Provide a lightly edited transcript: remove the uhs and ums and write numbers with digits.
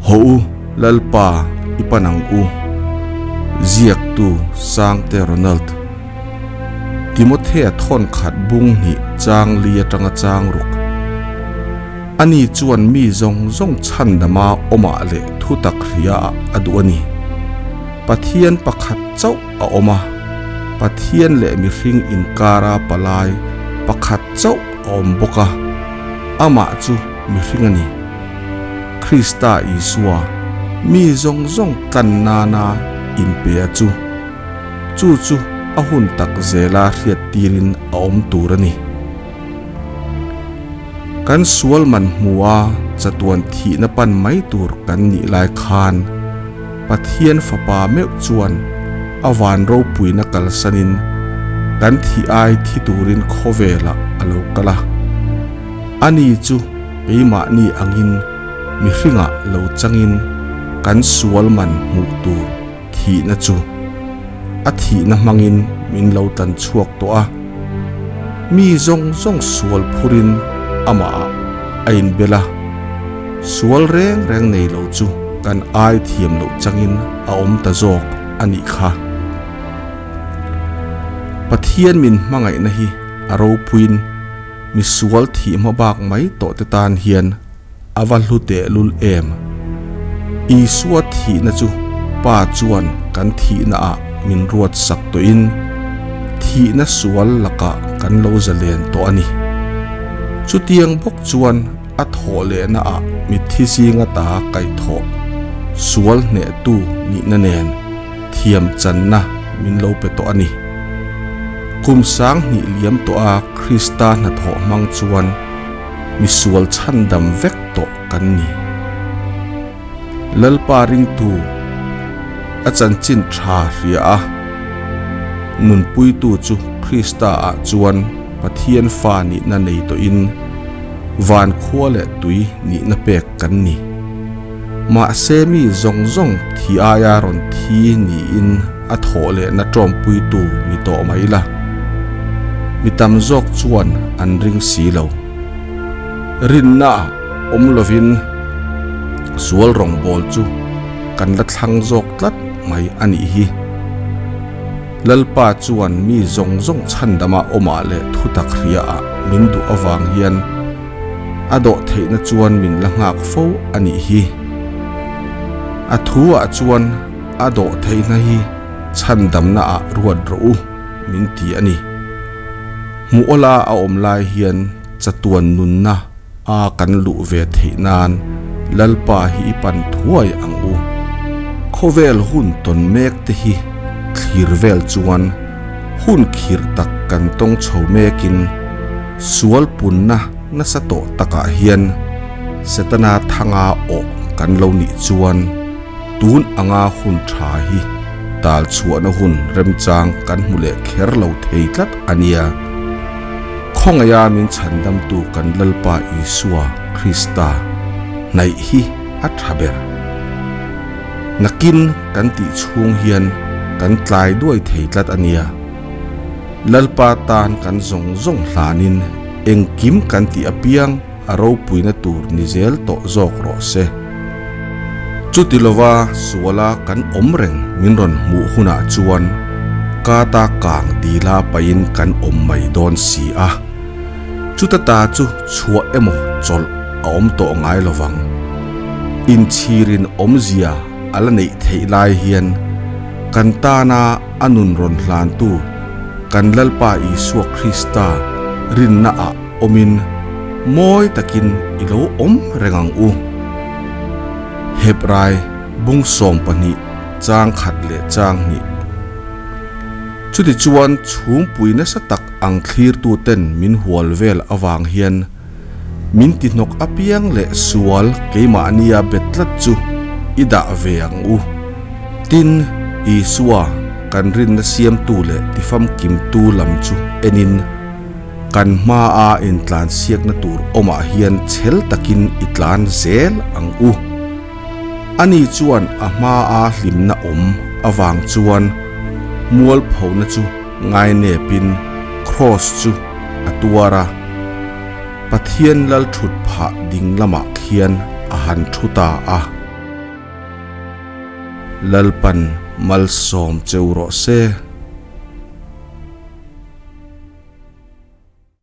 Hawh u, Lalpa, i pan ang u. Ziaktu Sangte Ronald. Timothea thawn khat bung hnih chang li atanga chang ruk. Ani chuan mi zawng zawng chhandama awmah leh thutak hria ah a duh a ni. Pathian pakhat chauh a awm a, Pathian leh mihring inkara palai pakhat chauh a awm bawk a, amah chu mihring a ni. Krista Isua, mi zawng zawng tlan nana inpe a chu, chu chu a hun tak zela hriat tirin a awm tur a ni. Kan sual man hmu a chatuan thihna pan mai tur kan nih lai khan Pathian Fapa meuh chuan a van ropuina kalsanin kan thih ai thi turin khawvelah a lo kal a. Ani chu keimahni angin mihringah lo changin kan sual man hmuh tur thihna chu a thihna hmangin min lo tlan chhuak tawh a, mi zawng zawng sual phurin amahah a inbel a, sual reng reng nei lo chu kan ai thiam loh changin a awm ta zawk a nih kha. Pathian min hmangaihna hi a ropuiin mi sual thih hma bak mai tawh te tan hian A va hlu tehlul em? Isua thihna chu Pa chuan kan thihnaah min ruat sak tawhin, thihna sual lakah kan lo zalen tawh a ni. Chutiang bawk chuan a thawh lehnaah mitthi zinga ta kaihthawh sual hnehtu nihna nen thiam channa min lo pe tawh a ni. Kum 2000 liam tawha Krista hnathawh hmang chuan, Misual chhandam vek tawh kan ni. Lalpa ringtu a chanchin tha hria a, nunpuitu chu Krista ah chuan Pathian fa nihna nei tawhin van khua leh tui nihna pek kan ni. Mahse mi zawng zawng thi aia rawn thi niin a thawh lehna tawmpuitu ni tawh mai la. Mi tam zawk chuan an ring si lo. Rinna awm lovin sual rawngbawl chu kan la thlang zawk tlat mai a nih hi. Lalpa chuan mi zawng zawng chhandama awmah leh thutak hriaah min duh avang hian a dawh theihna chuan min la nghak fo a nih hi. A thu-ah chuan a dawh theihna hi chhandamna ah ruat rawh u min ti a ni. Hmuh awla a awm lai hian chatuan nunna a kan luh ve theih nan Lalpa hi i pan thuai ang u. Khawvel hun tawn mek te hi thlir vel chuan hun khirh tak kan tawng chho mekin sual punna nasa tawh takah hian Setana thanga awh kan lo nih chuan Tun anga hun tha hi tal chhuahna hun remchang kan hmu leh kher lo thei tlat a nia. Khawngaia min chhandamtu kan Lalpa Isua Krista hnaih hi a tha ber. Nakin kan tih chhung hian kan tlai duai thei tlat a nia. Lalpa tan kan zawng zawng hlanin engkim kan tih apiang a ropuina tur ni zel tawh zawk rawh se. Chuti lova suala kan awm reng min rawn hmuh hunah chuan kata kang dila pahin kan awm mai dawn si a. Chuta ta chu chhuah emaw chawlh a awm tawh ngai lovang. Inchhirin awmzia a la neih theih lai hian kan tana a nun rawn hlantu kan Lalpa Isua Krista rinnaah Awmin mawi takin i lo awm reng ang u. Hebrai bung 12 chang khat leh chang hnih. Chutichuan chhungpui nasa tak ang thlirtuten min hual vel avang hian min ti hnawk apiang leh sual keimahnia bet tlat chu i dah ve ang u. Tin, Isua kan rinna siamtu leh tifamkimtu lam chu enin, Kan hmaa intlansiakna tur awmah hian chhel takin i tlan zel ang u. Ani chuan a hmaa hlimna awm avang chuan mualphona chu ngainepin Kraws chu a tuar a, Pathian lal thut phah ding lamah khian a han thu ta a. Lalpan malsawm cheu rawh se.